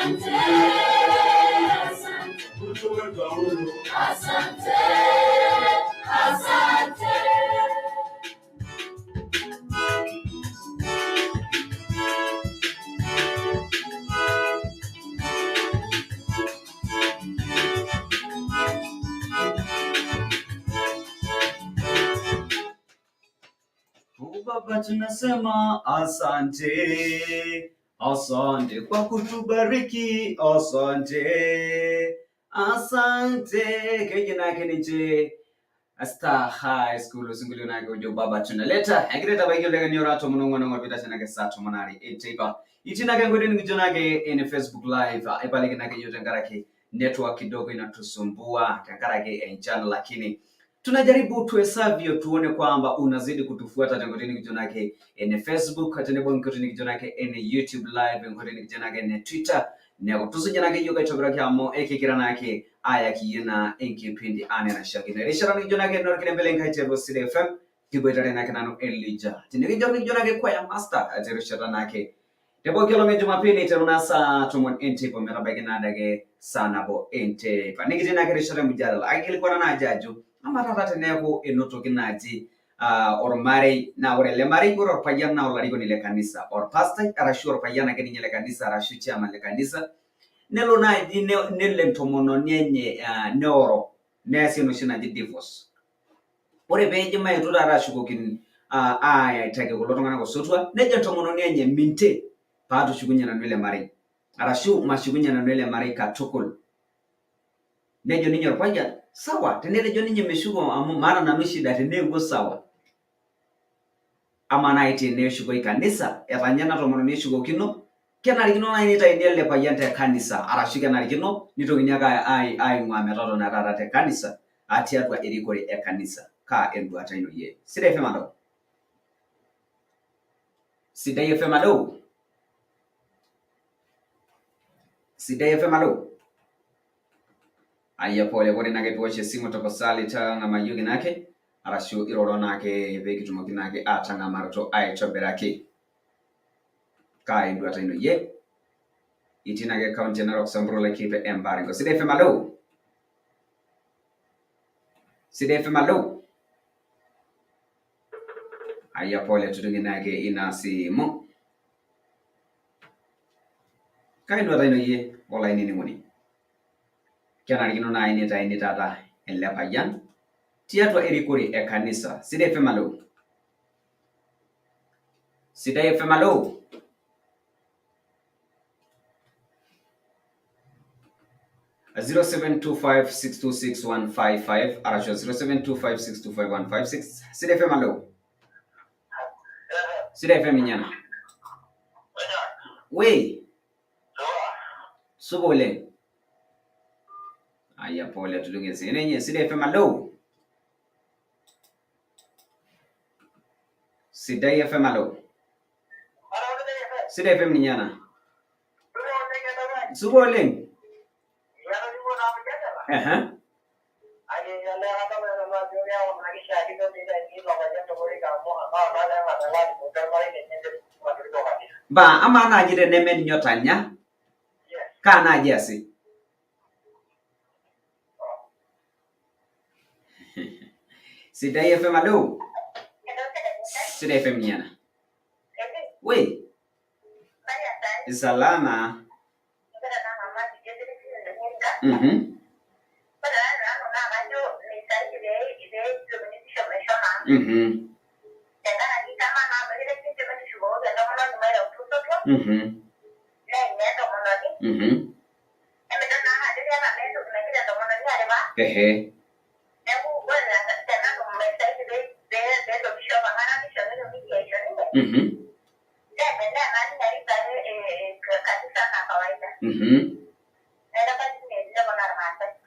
Asante, asante. Asante, asante. Mungu Baba tunasema asante, asante kwa kutubariki, asante, asante. Keji nake ninche Star High School osinkolio nake ojo Baba tunaleta egira aitabaiki oldakikani ora tomon ong'uan ong'or pitashe nake saa tomon aare eteipa itii nake enkoitoi nikijo nake ene Facebook live ipaliki nake yiok tenkaraki network kidogo inatusumbua tenkaraki enchan lakini tunajaribu tuwezavyo tuone kwamba unazidi kutufuata tenkoitoi nikijo nake ene Facebook tenebo enkoitoi nikijo nake ene YouTube live enkoitoi nikijo nake ene Twitter neeku tusuja nake yiok aitobiraki amu ekigira naake ayaki iyie naa enkipindi anaa enaishiakino erishata nikijo nake enorkilembe lenkai tiatua Sidai FM kiboitare nake nanu Elijah tinikijo nikijo nake kwaya master terishata nake te pooki olong e Jumapili iteru naa saa tomon enteipa ometabaiki naa adake saa nabo enteipa. Nikitii naake erishata e mjadala. Aikilikuana naaji ajo amaa taata teneeku enotoki naaji ormarei naa ore ele marei ore orpayian naa olarikoni le kanisa, orpastai arashu orpayian ake ninye le kanisa arashu chairman le kanisa nelo naaji nelo entomononi enye neoro neesi enoshi naji divorce. Ore peeji maetu taata ashukokin aitaki kulo tung'anak osotua, nejo entomononi enye minte paatushukunye nanu ele marei arashu mashukunye nanu ele marei katukul. Nejo ninye orpayian sawa, tenetejo ninye meshuko amu maata nanu shida teneewuo sawa. Amaa naaji teneshukoi kanisa etanya ena tomononi eshukokino, kenarikino naaji nitayuni ele payian te kanisa arashu kenarikino nitokini ake aing'uaa metotona taata te kanisa tiatua erikore e kanisa. Kaa enduata ino iyie? Sidai FM alo. Sidai FM alo. Sidai FM alo. Aya pole ore naake piwosh esimu tapasali tang'amayioki naake arashu iroro naake pee kitumoki naake aatang'amaroto aitobiraki. Kaa enduata ino iyie? Itii naake county e Narok, Samburu, Laikipia, Embaringo. Sidai FM alo. Sidai FM alo. Aya pole tudung'e naake ina simu. Kaa enduata ino iyie olainining'oni? Kenarikino naaji neitayuni taata ele payian tiatua erikore e kanisa. Sidai FM alo. Sidai FM alo. 0725626155 arashu 0725625156. Sidai FM alo. Sidai FM inyana. Wei. Supa oleng. Aya pole tudung'e enye. Sidai FM alo. Sidai FM alo. Sidai FM ninyana. Supa oleng. Ehe. Mbaa amaa naaji teneme ninye otanya kaa naaji easi? Sidai FM alo. Sidai FM niana. Wei. Salama. Ehe.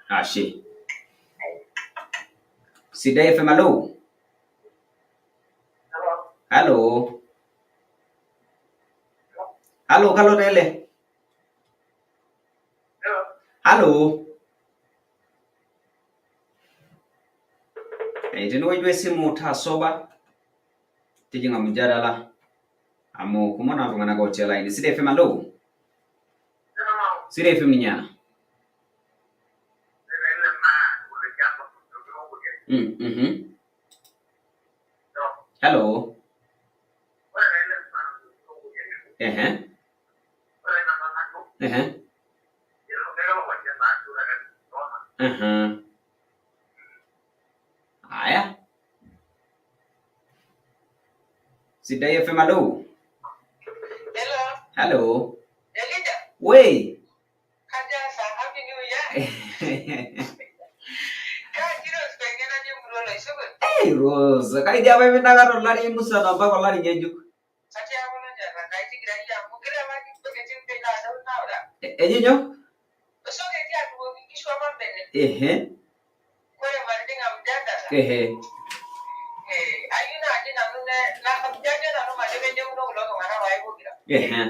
Ashe. Sidai FM alo. Halo. Halo, kalo taa ele? Halo. Eh, tenewueji duo esimu taa soba tijing'a mjadala amu kumok naa iltung'anak otii olaini. Sidai FM alo. Sidai FM ninyana. Hello. Ehe. Ehe. Aha. Haya. Sidai FM hello. Hello. Hello. Elija. We. Kajasa, happy new year. Hey Rose, kaidia apa imitaka tolari musana mpaka olari ng'ejuk. Eji nyoo? Ehe. Ehe. Ehe.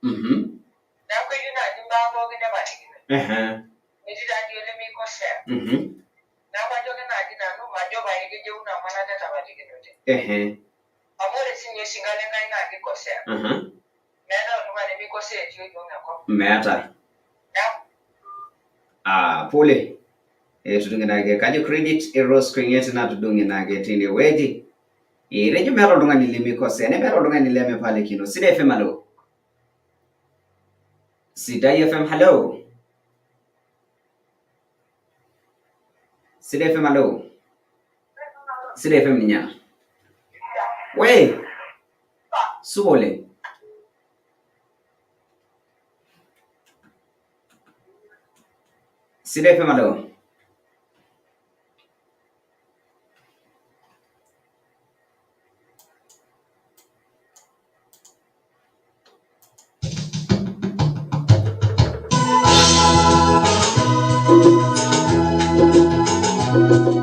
Mhm. Ehe. Mhm. Ehe. Mhm. Meeta. Ah, pole. Etudung'e naake kajo credit e Rose Keng'et natudung'e naake tinewueji. Etejo meeta oltung'ani lemikosea nemeeta oltung'ani lemepalikino. Sidai FM hello. Sidai FM hello. Sidai FM hello. Sidai FM ninya. We. Supa oleng. Sidai FM hello. Thank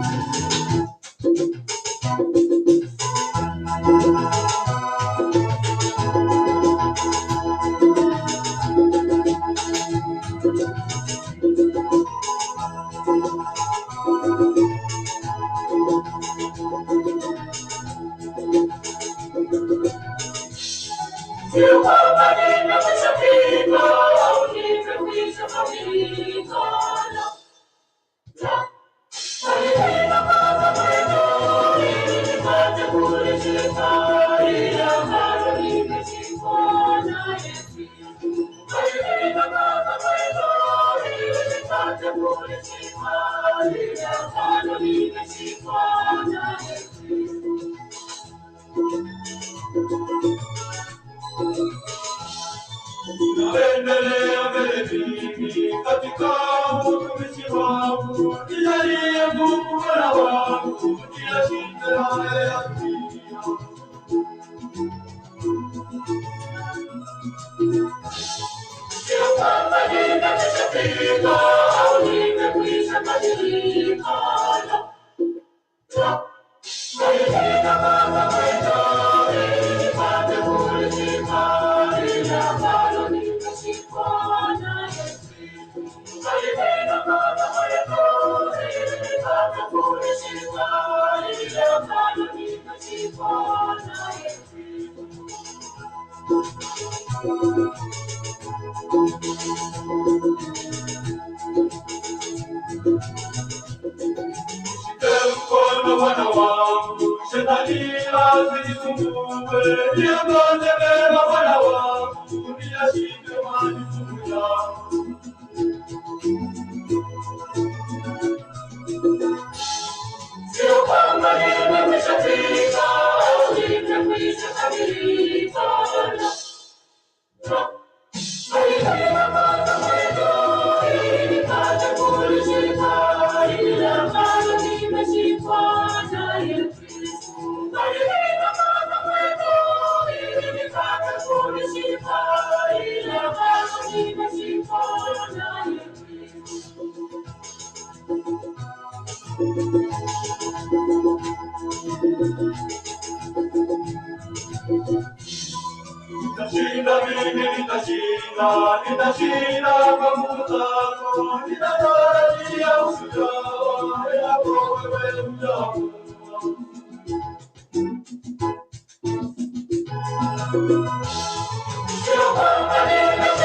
you.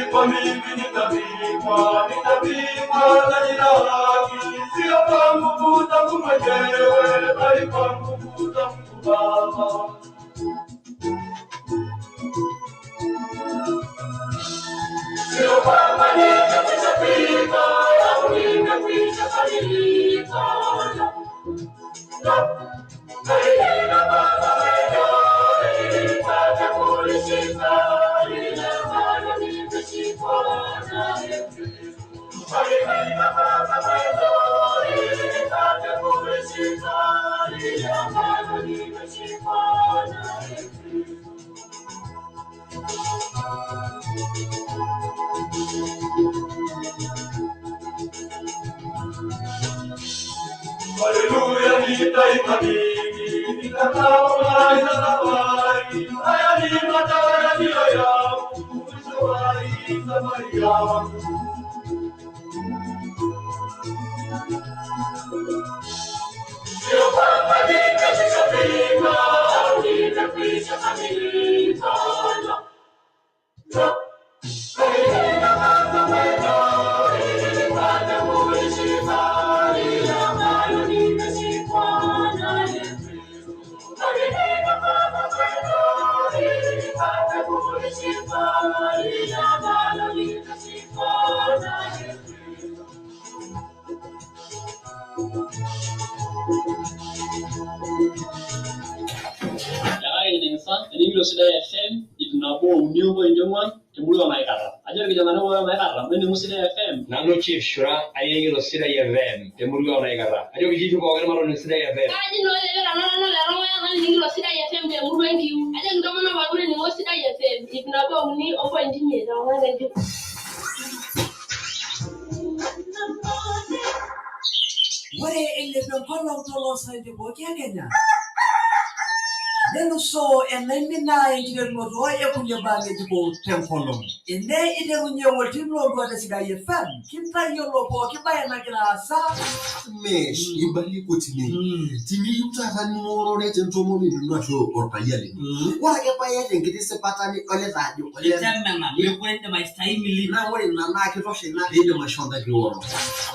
Ndipo mimi nitavikwa, nitavikwa taji la haki, sio kwa nguvu zangu mwenyewe, bali kwa nguvu za Mungu Baba. Sio kwamba nimekwisha fika au nimekwisha kamilika, bali ninapata mwenyewe ili nipate kulishika lile ambalo nimeshikwa naye Kristo. Bali ninapata mwenyewe ili nipate kulishika lile ambalo nimeshikwa naye Kristo. Haleluya, nitaimba mimi, nitakapomaliza safari. Haya ni matarajio yangu, mwisho wa hii safari yangu. Sio kwamba nimekwisha fika au nimekwisha kamilika, la, bali ninapata mwenyewe ili nipate kulishika lile ambalo nimeshikwa naye Kristo. Bali ninapata mwenyewe ili nipate kulishika lile ambalo nimeshikwa naye Kristo. Ekining'isa ening'ito Sidai FM 103.4 temurua Naikarra. Ajo irkijanani pooki Naikarra mening'u Sidai FM. Nanu Chief Shura ainining'ito Sidai FM temurua Naikarra. Ajoki chifu pookin matoning Sidai FM. Kaji naa ore pee naning'ito Sidai FM temurua enkiu. Ajoki intomonok pookin mening'o Sidai FM 103.5 tewang'an enkiu. Ore eilepu enkolong toloosaen pooki e Kenya nelusoo enaimina enkiterunoto ekulie baa ng'ejuko tenkolong. Ene iterunye oltim loonduat e Sidai FM kintayiolo pooki bae nagira aasa. Mesh ibalie kotini. Tiniyieu taata ning'orore tentomononi ino ashu orpayian lino. Ore ake paa iyata enkiti sipata nidolita ajo olee Itemena, mekure indim aistahimili. Naa ore ina naa kitosha ina piindim aishoo ntae piiworo.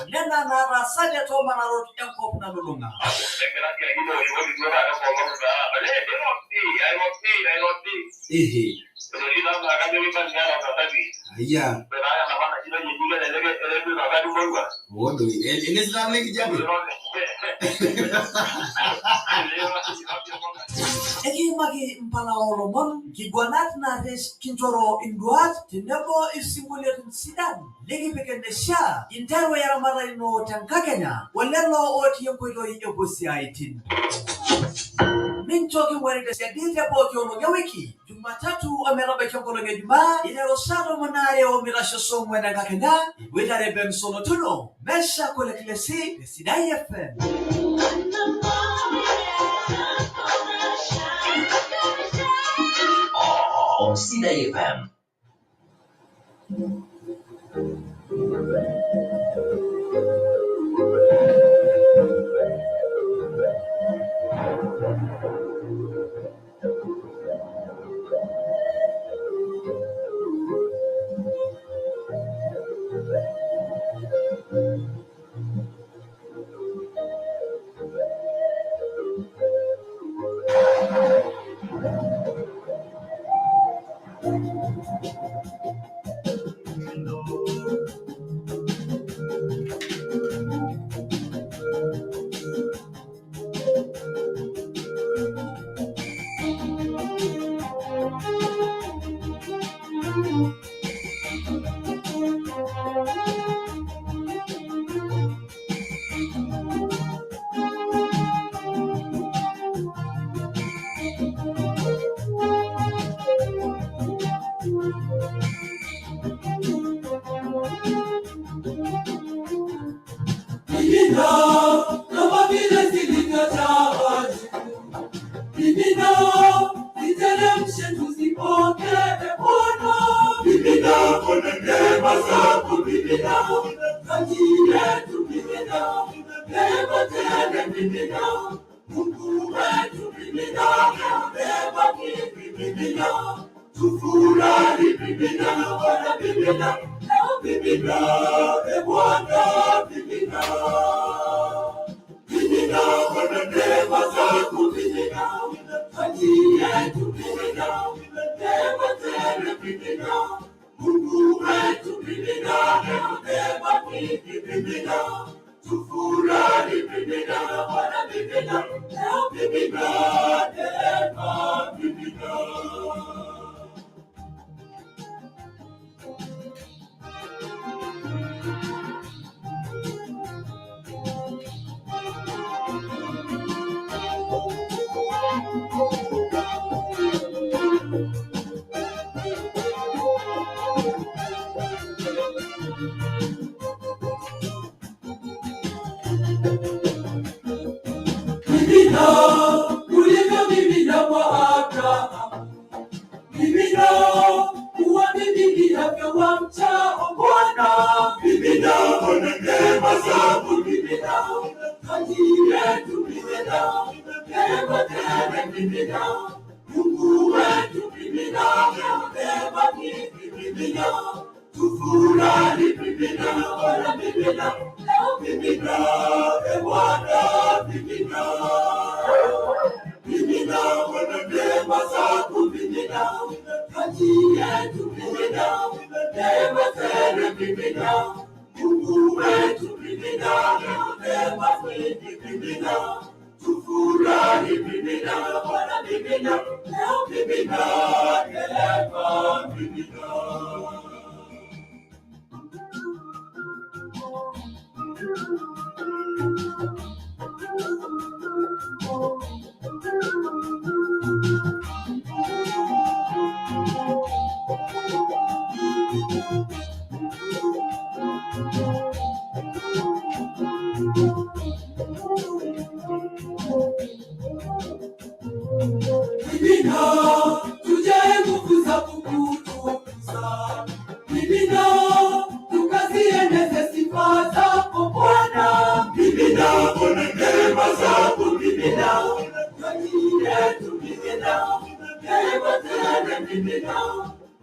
Onena naataasate toomanarot enkop nalulung'a. Ehe. Ayia. Oo doi. Ele sitana lenkijape. Ekiimaki impala oolomon, nkiguanat naaresh kinchoro induat tenebo isinkolioitin sidan likipik eneishaa interu eramatare ino tenkakenya olelo otii enkoitoi epuo siaitin. Mincho king'wari tesiadi te pooki olong ewiki, Jumatatu ometabaiki enkolong e Jumaa, iteru saa 12 omeitasho saa 4 enkakenya, iboitare Benson Otuno, Meshack Ole Kilesi te Sidai FM. On Sidai FM. Mimina kama vile zilivyojaa juu. Mimina ziteremshe tuzipokee Bwana. Mimina neema zako, mimina kati yetu, mimina neema tele, mimina Mungu wetu, mimina neema nyingi, mimina Tufurahi, mimina Bwana, mimina, mimina, e Bwana, mimina. Mimina Bwana neema zako, mimina, kati yetu, mimina, neema tele, mimina. Mungu wetu, mimina, neema nyingi, mimina. Tufurahi, mimina Bwana, mimina, mimina, neema, mimina. Mimina, ulivyomimina kwa Abrahamu. Mimina, uwamiminiavyo wamchao Bwana. Mimina, Bwana neema zako, mimina, kati yetu, mimina, neema tele, mimina. Mungu wetu, mimina, neema nyingi, mimina. Tufurahi, mimina, Bwana, mimina, mimina, e Bwana, mimina. Mimina Bwana neema zako, mimina, kati yetu, mimina, neema tele, mimina. Mungu wetu, mimina, neema nyingi, mimina. Tufurahi, mimina Bwana, mimina, mimina, neema, mimina. Mimina, tujae nguvu za kukutukuza. Mimina, tukazieneze sifa zako Bwana. Mimina, Bwana neema zako, mimina, kati yetu, mimina, neema tele, mimina.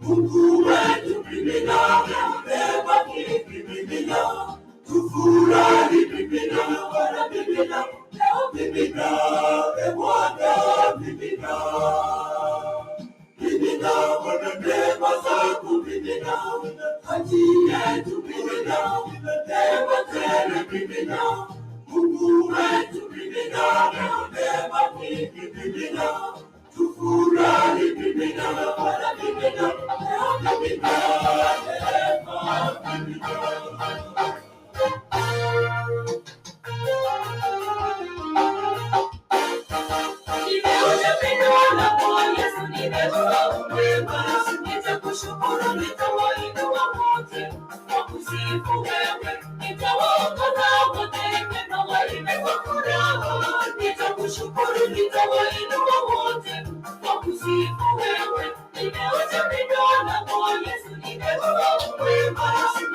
Mungu wetu, mimina, neema nyingi, mimina. Tufurahi, mimina, Bwana, mimina, mimina, e Bwana, mimina. Mimina Bwana neema zako, mimina, kati yetu, mimina, neema tele, mimina. Mungu wetu, mimina, neema nyingi, mimina. Tufurahi, mimina Bwana, mimina, mimina, neema, mimina. Nimeonja pendo lako Yesu, nimejua wema. Nitakushukuru, nitawainua wote, wakusifu wewe. Nitawaongoza wote, wema waimbe kwa furaha. Nitakushukuru, nitawainua wote, wakusifu wewe. Nimeonja pendo lako Yesu, nimejua wema.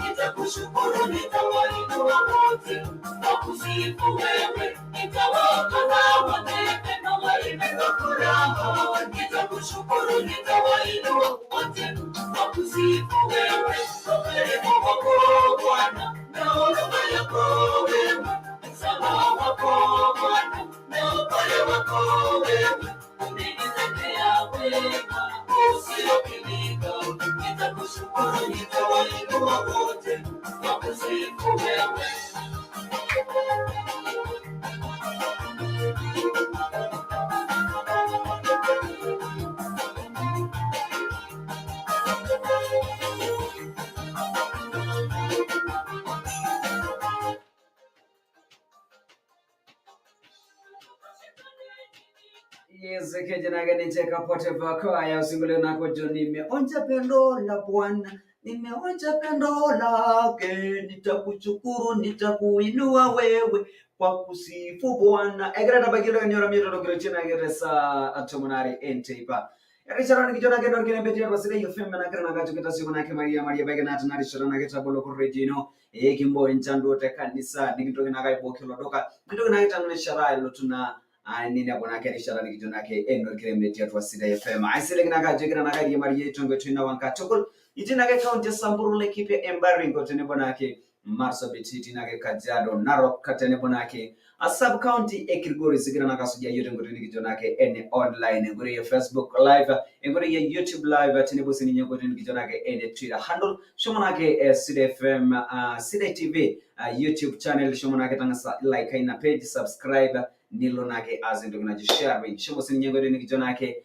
Nitakushukuru, nitawainua wote, wakusifu wewe. Nitawaongoza wote, wema waimbe kwa furaha. Nitakushukuru, nitawainua wote, wakusifu wewe. Ukarimu wako Bwana na huruma yako wema, msamaha wako Bwana na upole wako wema, umenitendea wema usiopimika. Nitakushukuru, nitawainua wote, wakusifu wewe. Yes, kijana nicheka pote vakwaya usingolie nako jo, nimeonja pendo la Bwana, nimeonja pendo lake, nitakushukuru, nitakuinua wewe kwa kusifu Bwana. Egira tabakilo nyora miro dokiro china geresa atomonari enteipa. Erishara nikichona kendo kine beti ya basile yofem na kana gacho kita siku nake Maria Maria bage na tana rishara na kita bolo korejino ekimbo enchando te kanisa nikintoki na kai bokelo doka nikintoki na kitana shara lotuna Ninepu naake erishata nikijo naake enorkirembe tiatua Sidai FM. Aisilig naake ajo egira naake airiamariyie tenkoitoi nawang katukul. Itii naake kaunti e Samburu, Laikipia, Embaringo tenebo naake Marsabit, itii naake Kajiado, Narok tenebo naake a sub county e Kilgoris. Egira naake asujaa yiok tenkoitoi nikijo naake ene online, enkoitoi e Facebook live, enkoitoi e YouTube live tenebo sininye enkoitoi nikijo naake ene Twitter handle. Shomo naake Sidai FM, Sidai TV, YouTube channel, shomo naake tang'asa like ina page, subscribe, nilo naake aas entoki naji sharing. Shomo sininye enkoitoi nikijo naake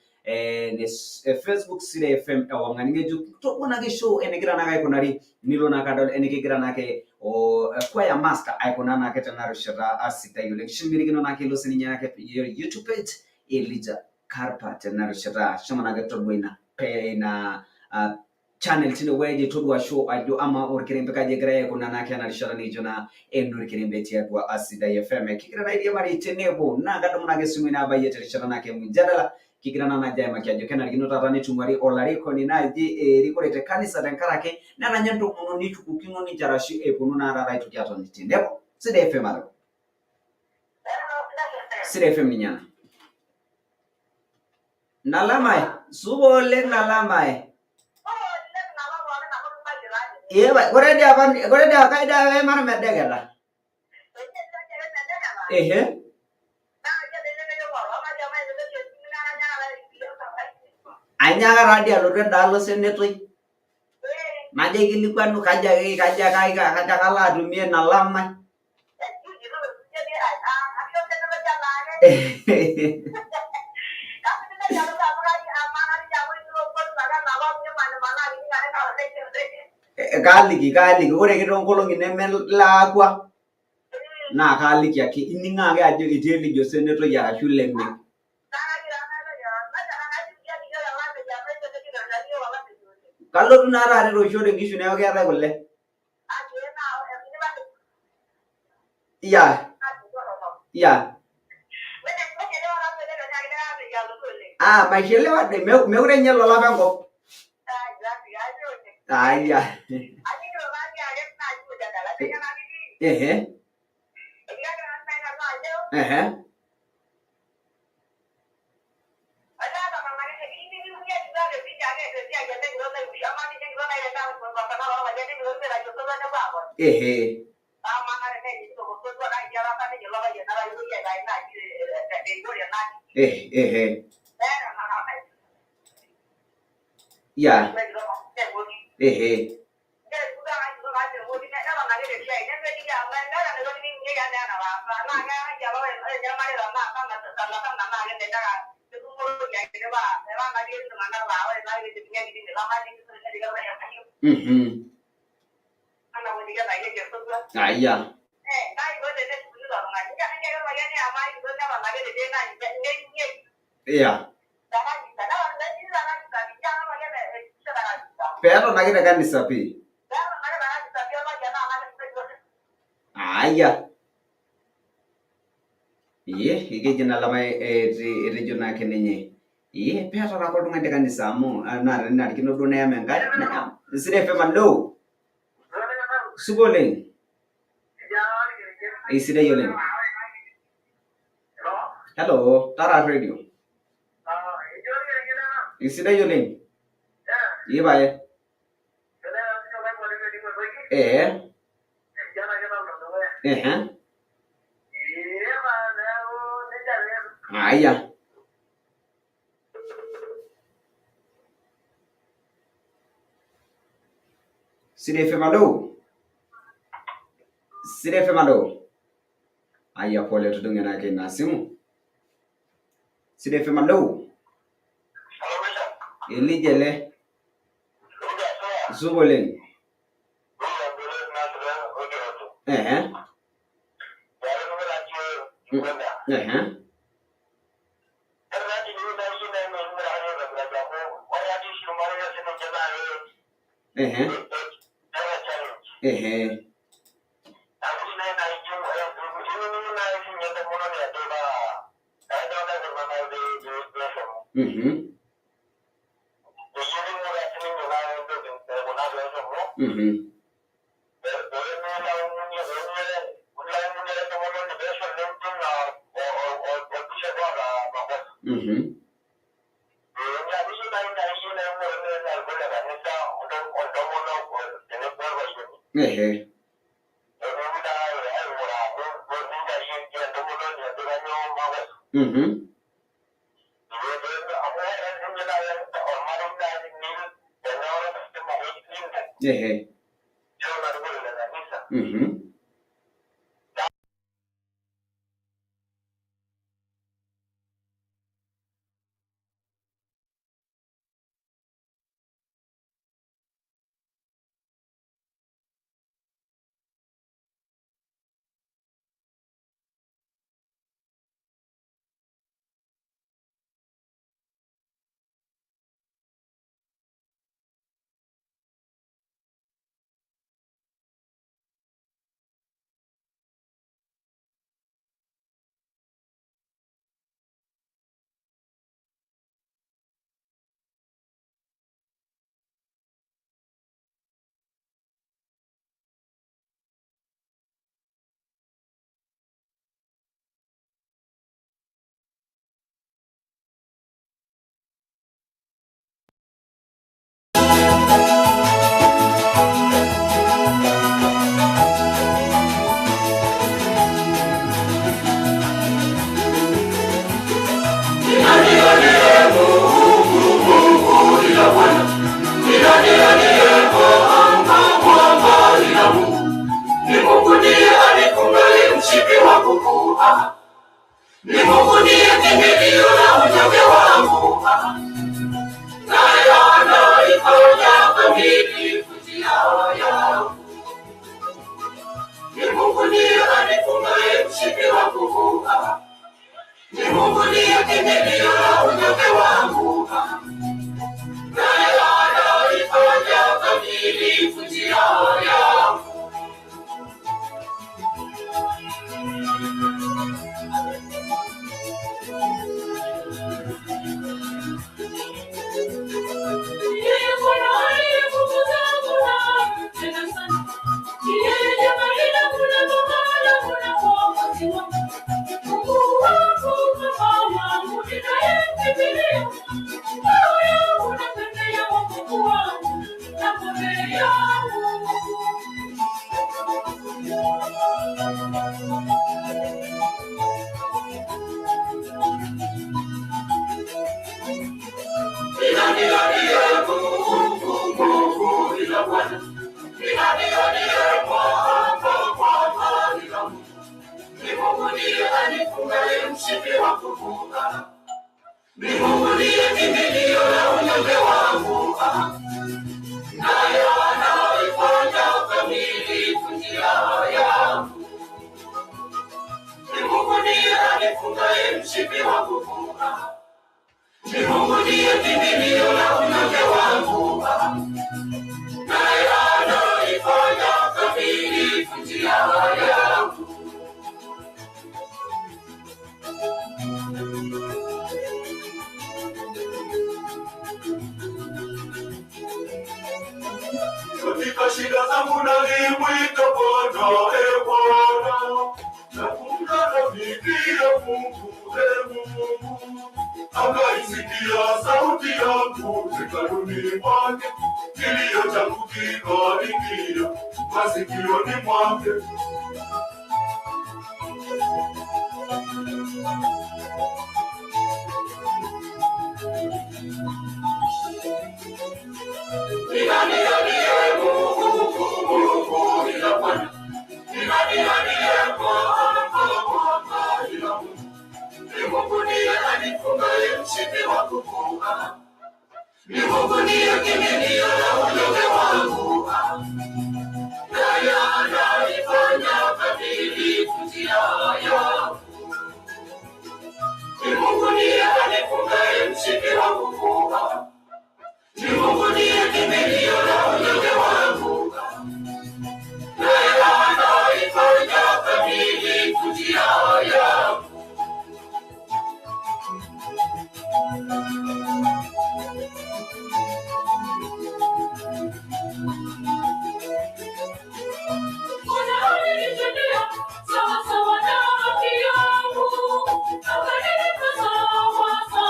Facebook Sidai FM ewang'an ng'ejuk. Todua naake show enegira naake aikunari, nilo naake adol enikigira naake o choir master aikunaa naake tena rishata sidai oleng. Shimirikino naake ilo sininye naake YouTube page Elijah Karpa tena rishata. Shomo naake todua ina ina channel tinewueji, todua show ajo ama orkirembe kaji egirai aikunaa naake ena rishata nikijo naa enorkirembe tiatua Sidai FM. Kigira naa airiamari tenebo naa kadumu naake esimu nabayie terishata naake mjadala kigira naa naaji aimaki ajo kenarikino taata nitung'uari olarikoni naaji erikore te kanisa tenkaraki netanya entomononi nishukokino ninche arashu eponu naa taata aitoki atoni tenebo. Sidai FM alo. Sidai FM ninye ena. Nalamai, supa oleng nalamai. Ee pae, ore dii apa ore dii kai dii apa emara medeketa. Ehe. Ainyaaka taa dii alotu endaalo osenetoi. Najo aikilikuanu kaji ake kaji ake kaji ake alo atumie ina lamai. Kaaliki kaaliki ore ake toonkolong'i nemelaakwa naa kaaliki ake ining'oo ake ajo etii elijo osenetoi arashu leme. Kalotu naa taata etoishote nkishu neeku keetae kule. Yeah. Yeah. Ah, maishelewa doi. Mekure ninye elo olapa enkop. Aya. Ehe. Ehe. Ehe. Ehe. Yeah. Ehe. Mhm. Aya. Yeah. Peeton ake te kanisa pii. Aya. Ee ekeji ina lamai etejo naake ninye. Ee peeton ake oltung'ani te kanisa amu naa tenenarikino duo neyam Enkai neyam. Sidai FM alo. Supa oleng. Eisidai oleng. Hello, tara radio. Eisidai oleng. Ee pae. Ee. Ehe. Aya. Sidai FM alo. Sidai FM alo. Aya pole tudung'e naake ina simu. Sidai FM alo. Elija ele. Supa oleng. Ehe. Ehe. Ehe. Ehe. Mhm. Mhm. Ehe. Ehe. Ni Mungu ndiye kimbilio la unyonge wangu, naye anaiponya kamilifu njia yangu. Ni Mungu ndiye anifungaye mshipi wa nguvu, ni Mungu ndiye kimbilio la unyonge wangu, naye anaiponya kamilifu njia yangu. Ni Mungu ndiye kimbilio la unyonge wangu, naye anaiponya kamilifu njia yangu. Ni Mungu ndiye anifungaye mshipi wa nguvu, ni Mungu ndiye kimbilio la unyonge wangu, naye anaiponya kamilifu njia yangu. Katika shida zangu nalimwita Bwana, e Bwana, na kumlalamikia Mungu, e Mungu. Akaisikia sauti yangu hekaluni mwake, kilio changu kikaingia masikioni mwake. Ni nani aliye Mungu, Mungu ila Bwana? Ni nani aliye Bwana, Bwana ila Mungu? Ni Mungu ndiye anifungaye mshipi wa nguvu, ni Mungu ndiye kimbilio la unyonge wangu, naye anaifanya kamilifu njia yangu. Ni Mungu ndiye anifungaye mshipi wa nguvu, ni Mungu ndiye kimbilio la unyonge wangu, naye anaifanya kamilifu njia yangu. Sawa sawa na haki yangu, akanilipa sawa sawa.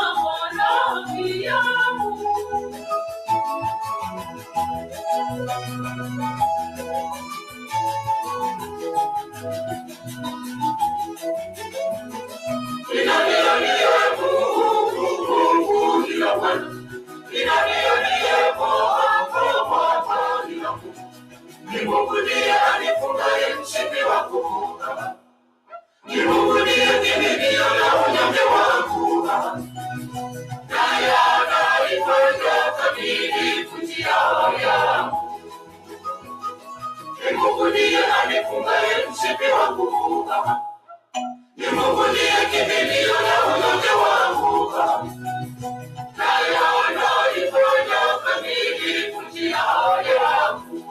kamilifu njia yangu. Ni Mungu ndiye anifungaye mshipi wangu, ni Mungu ndiye kimbilio la unyonge wangu, naye anaiponya kamilifu njia yangu.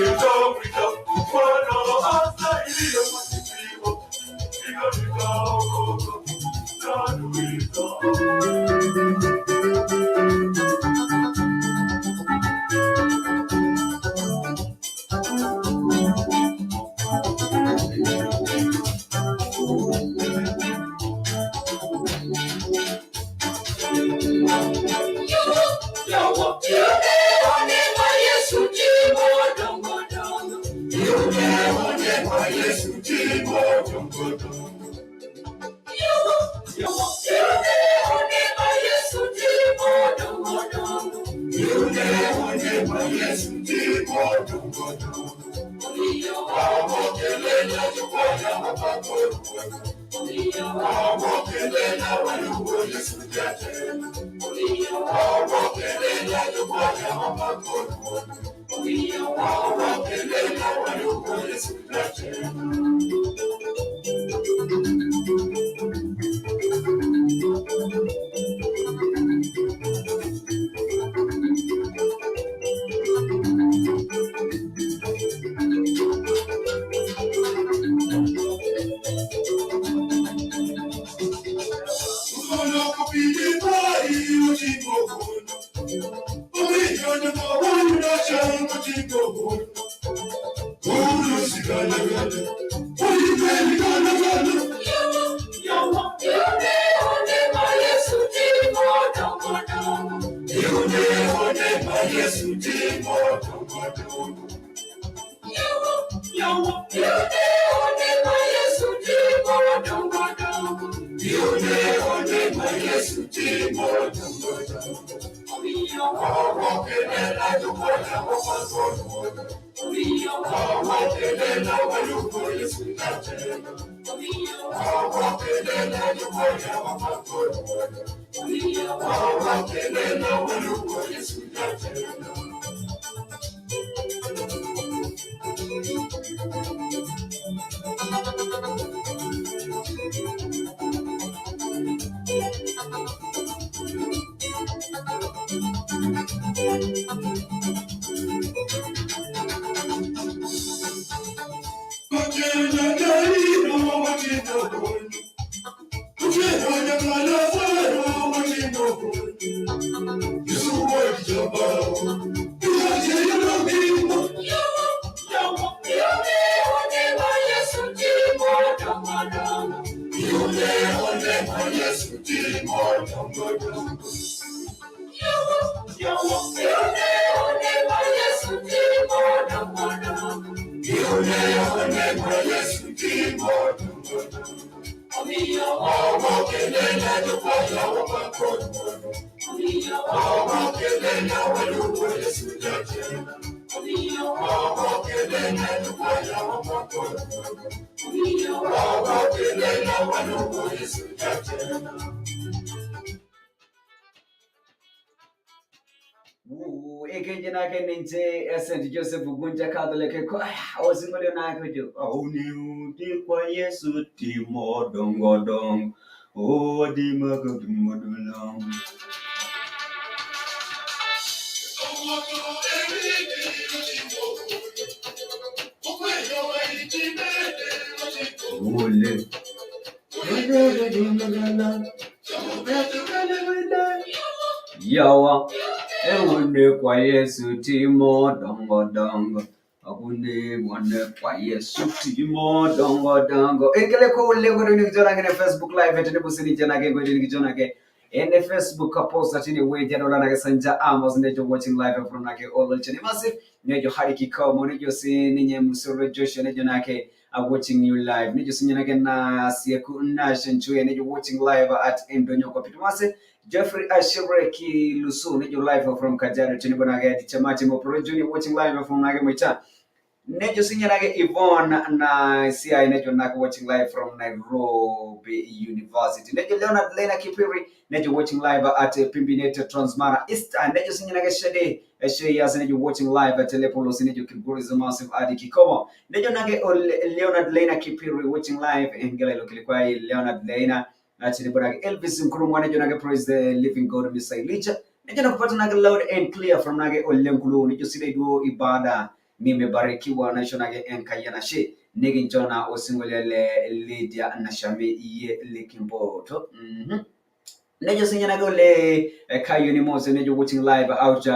Nitamwita Bwana astahiliye kusifiwa, nikaokoka na adui zangu. Ekenjenake ninche St. Joseph Gunja Catholic osinkolio nake ojo auniuti kwa Yesu timo dongo dongo odimakatumodolong. Ole. Yawa ewune kwa Yesu timo dongo dongo akune mwane kwa Yesu timo dongo dongo ekele ko lengo ni kijana ngene Facebook live etene busini jana ke ngene kijana ke ene Facebook post atini we jana la nake Sanja Amos nejo watching live from nake all chene massive nejo Hariki Komo nejo si ninye Musoro Joshua nejo nake are watching you live nejo sinye nake na sieku na shenchue nejo watching live at Ndonyo Pitumase Jeffrey Ashireki Lusu nejo live from Kajiado tini bonage Chamati Mopro Junior watching live from nake Moita. Nejo sinye nake Yvonne na CI nejo nake watching live from Nairobi University. Nejo Leonard Lena Kipiri nejo watching live at Pimbinete Transmara East. Nejo sinye nake Shede Sheyas nejo watching live at Telepolos nejo Kilgoris Massive Adi Kikomo. Nejo nake Leonard Lena Kipiri watching live engela ilokilikwai Leonard Lena achini Elvis Nkrumah nejo nake praise the living God Mr. Elijah. Nejo nakupata nake loud and clear from nake Olenkulu nejo sile duo ibada nimebarikiwa naisho nake Enkaiyanashe nikinchona osinkolio le Lydia Nashami ye Likimpoto. Nejo sinye nake ole Kayuni Mose nejo watching live out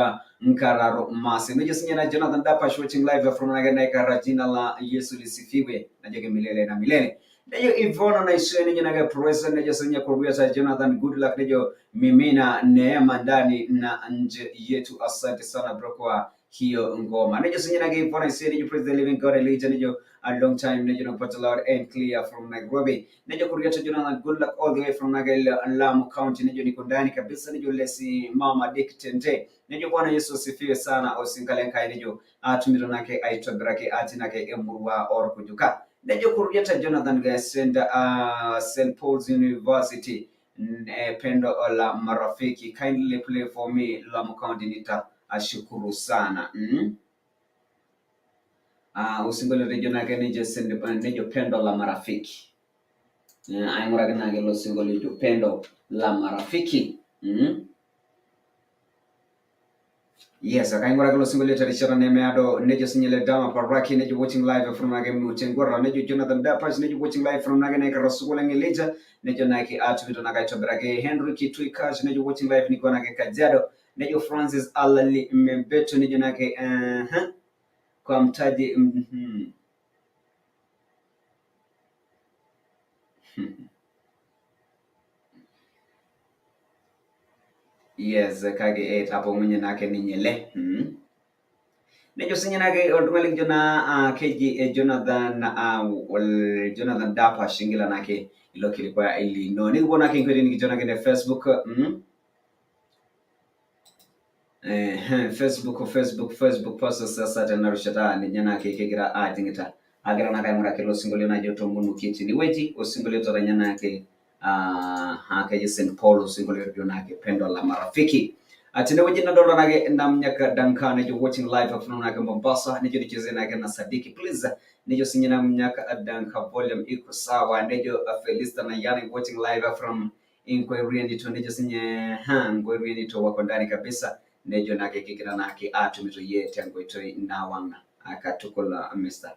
Nkararo Mase. Nejo sinye na Jonathan Dapash watching live from nake Naikara, jina la Yesu lisifiwe najoke milele na milele. Nejo Ivona na Isue nejo nake Professor nejo sinye Kuruya Jonathan good luck nejo mimina neema ndani na nje yetu. Asante sana bro kwa hiyo ngoma. Nejo sinye nake Ivona Isue nejo praise the living God Elijah nejo a long time nejo nakupata loud and clear from Nairobi. Nejo Kuruya Jonathan good luck all the way from nake Lamu County nejo niko ndani kabisa nejo lesi mama Dick Tente. Nejo Bwana Yesu asifiwe sana osinkalenkai nejo atumiro nake aitobirake atinake emurua orkujuka. Nejo Kuriata Jonathan Gasenda St. Paul's University pendo la marafiki kindly play for me Lamu County nita ashukuru sana. Usingole rejo nake nejo send nejo pendo la marafiki. Aingurake nake lo singole jo pendo la marafiki. Yes, akaingura kilo single tarishara nemeado nejo sinyele dama paraki nejo watching live from nage mutengora nejo Jonathan Dapash nejo watching live from nage nake Rasukola Ngeleja nejo nake atubito nake toberake Henry Kitui Cash nejo watching live niko nake Kajiado nejo Francis Alali Mbeto nejo nake kwa mtaji Yes, kage et hapo mwenye nake ninyele. Nejo sinye nake oltung'ani likijo na keji Jonathan Jonathan Dapa shingila nake ilo kilikuwa ilino. Nikipo nake inkweli nikijo nake ne Facebook. Facebook post sasa tena rushata ninye nake kegira ajingita. Agira nake aing'uraki ilo sinkolio najo tomonu kiti niweji osinkolio toranya nake keji St. Paul osinkolio nake pendo la marafiki. Atende weji nadolta nake Namnyaka Duncan nejo watching live from nake Mombasa nejo nicheze nake na Sadiki please nejo sinye Namnyaka Duncan volume iko sawa nejo Felista na Yani watching live from Inquiry nito nejo sinye Inquiry nito wako ndani kabisa nejo nake kikira nake atumito ye tango itoi nawanga akatukola Mr.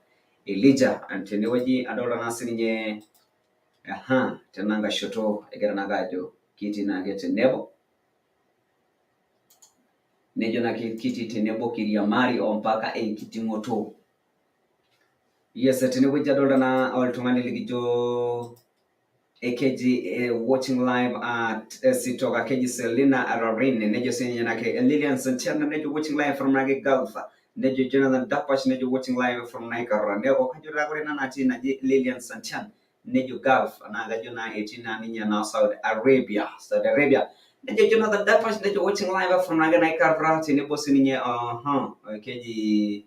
Elijah antende weji adolta nasi ninye tenanga shoto egira nakajo kiti nake tenebo nejo nake kiti tenebo kiriamari ompaka enkiting'oto. Yes, tenewueji adolta na oltung'ani likijo ekeji watching live at sitoka keji Selina Ararin nejo sinye nake Lilian Santiago nejo watching live from nake Gulf nejo Jonathan Dapash nejo watching live from Naikara nejo kajo taa ore ena natii naji Lilian Santiago nejo Gulf naa kajo naa etii naa ninye naa Saudi Arabia nejo Jonathan Dapash nejo watching live from nake Naikara tenebo sininye keji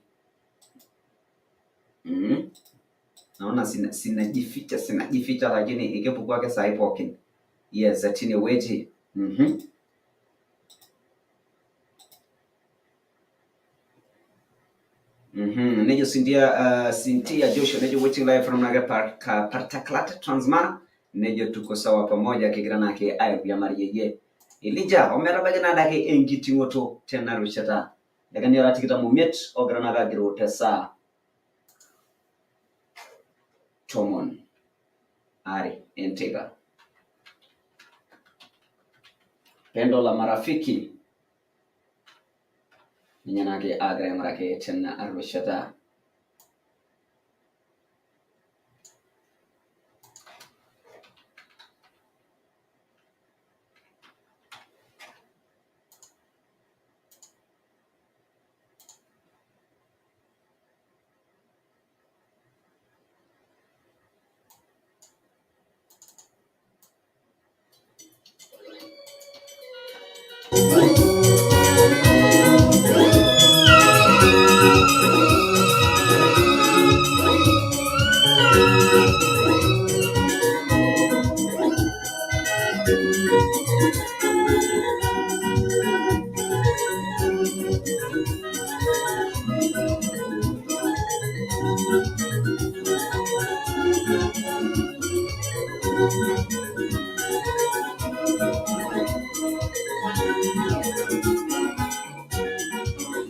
naona sinajificha lakini ikepuku ake sai pookin. Yes, tine weji. Nejo Cynthia Joshua nejo watching live from nake Partaklat Transmara nejo tuko sawa pamoja kigira nake airiamariyie Elijah ometabaiki naa adake enkiting'oto tena rishata dakikani ora tikitam omiet ogira naake agiro tesaa 12 enteipa. Pendo la marafiki ninye naake agira aing'uraki tena rishata.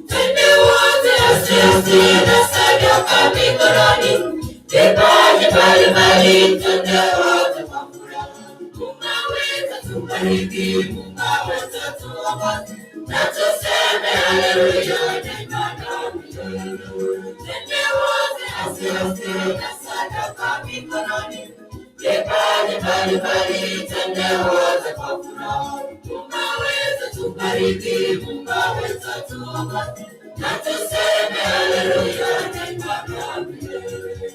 Twende wote aste na sadaka mikononi, vipaji mbalimbali, twende wote kwa furaha. Mungu aweza tubariki, Mungu aweza tuongoze, na tuseme haleluya daima na milele. Twende wote aste na sadaka mikononi, vipaji mbalimbali, twende wote kwa furaha. Mungu aweza tubariki, Mungu aweza tuongoze, na tuseme haleluya daima na milele.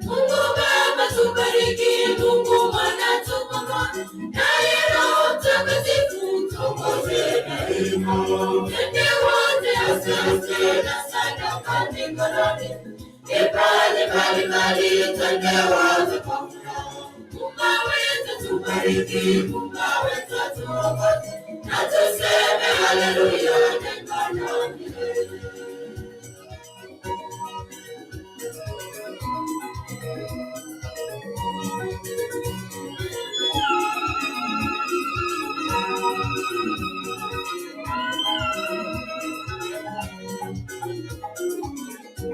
Mungu Baba tubariki, Mungu Mwana tukomboe, naye Roho Mtakatifu tuongoze daima. Twende wote aste na sadaka mikononi, vipaji mbalimbali, twende wote kwa furaha. Mungu aweza tubariki, Mungu aweza tuongoze, na tuseme haleluya daima na milele.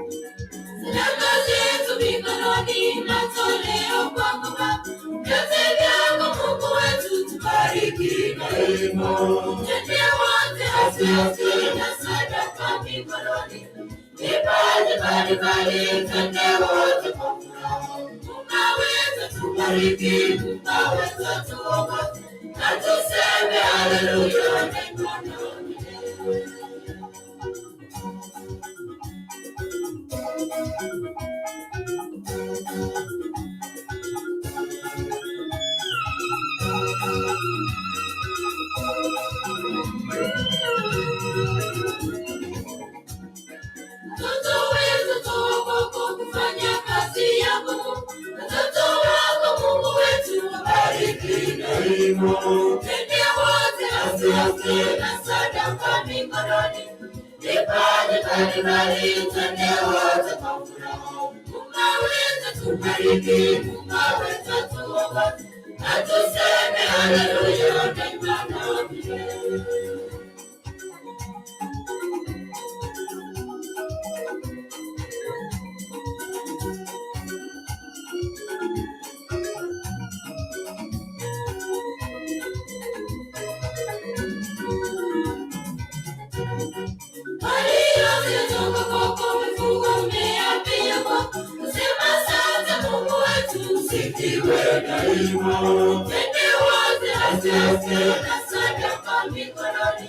Sadaka zetu mikononi, matoleo kwako Baba, vyote vyako Mungu wetu, tubariki daima. Twende wote aste na sadaka mikononi, vipaji mbalimbali, twende wote kwa furaha. Mungu aweza tubariki, Mungu aweza tuongoze, na tuseme haleluya daima na milele. Watoto wetu toa kwako kufanya kazi yako Mungu. Watoto wako Mungu wetu wabariki daima. Twende wote aste na sadaka mikononi, vipaji mbalimbali, twende wote kwa furaha. Mungu aweza tubariki, Mungu aweza tuongoze, na tuseme haleluya daima na milele. Mali yote yatoka kwako, mifugo mimea pia kwako. Tuseme asante Mungu wetu, usifiwe daima. Twende wote aste na sadaka mikononi,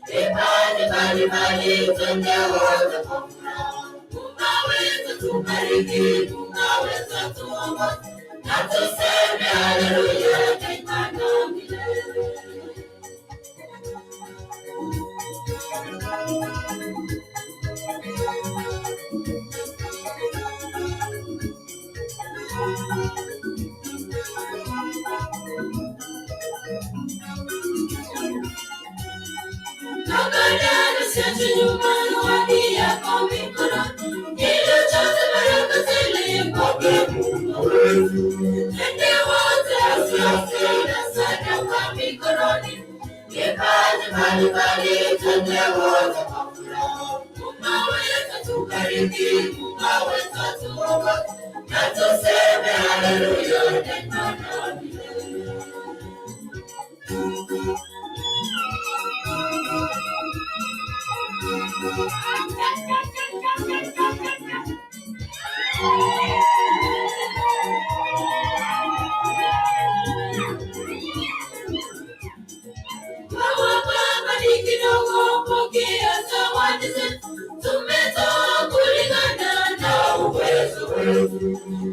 vipaji mbalimbali, twende wote kwa furaha. Mungu aweza tubariki, Mungu aweza tuongoze, na tuseme haleluya daima na milele. Kabla usiache nyuma zawadi yako mikononi, ili ujaze baraka tele kwake Mungu wetu. Twende wote aste na sadaka mikononi, vipaji mbalimbali, twende wote kwa furaha. Mungu aweza tubariki, Mungu aweza tuongoze, na tuseme haleluya daima na milele. Kama Baba ni kidogo, pokea zawadi zetu, tumetoa kulingana na uwezo wetu.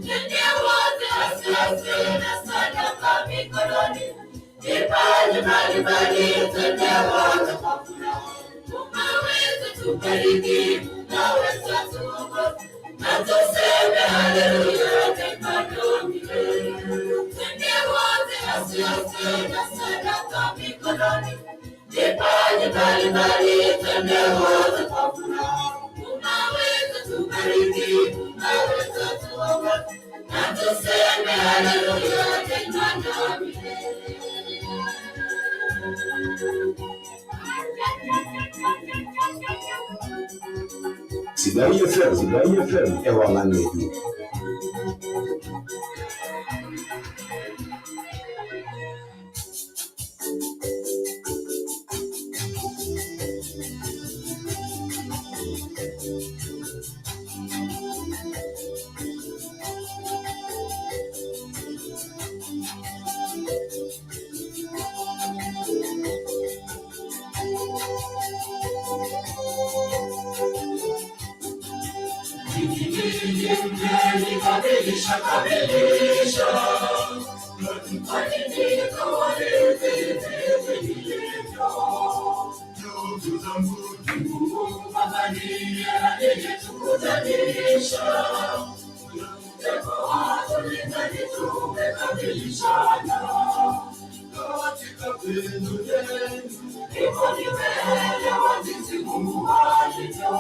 Twende wote aste na sadaka mikononi, vipaji mbalimbali, twende wote kwa furaha. Mungu aweza tubariki, Mungu aweza tuongoze, Na tuseme haleluya daima na milele. Twende wote aste aste na sadaka mikononi. Vipaji mbalimbali twende wote kwa furaha. Unaweza tubariki, unaweza tuongoze. Na tuseme haleluya daima na milele. Sidai FM, Sidai FM, ewang'an ng'ejuk. Kamilisha, kamilisha. Ndugu zangu, Mungu Baba ndiye aliyetukutanisha. Tumekamilishana katika pendo lenu. Ndipo nimeelewa jinsi Mungu alivyo.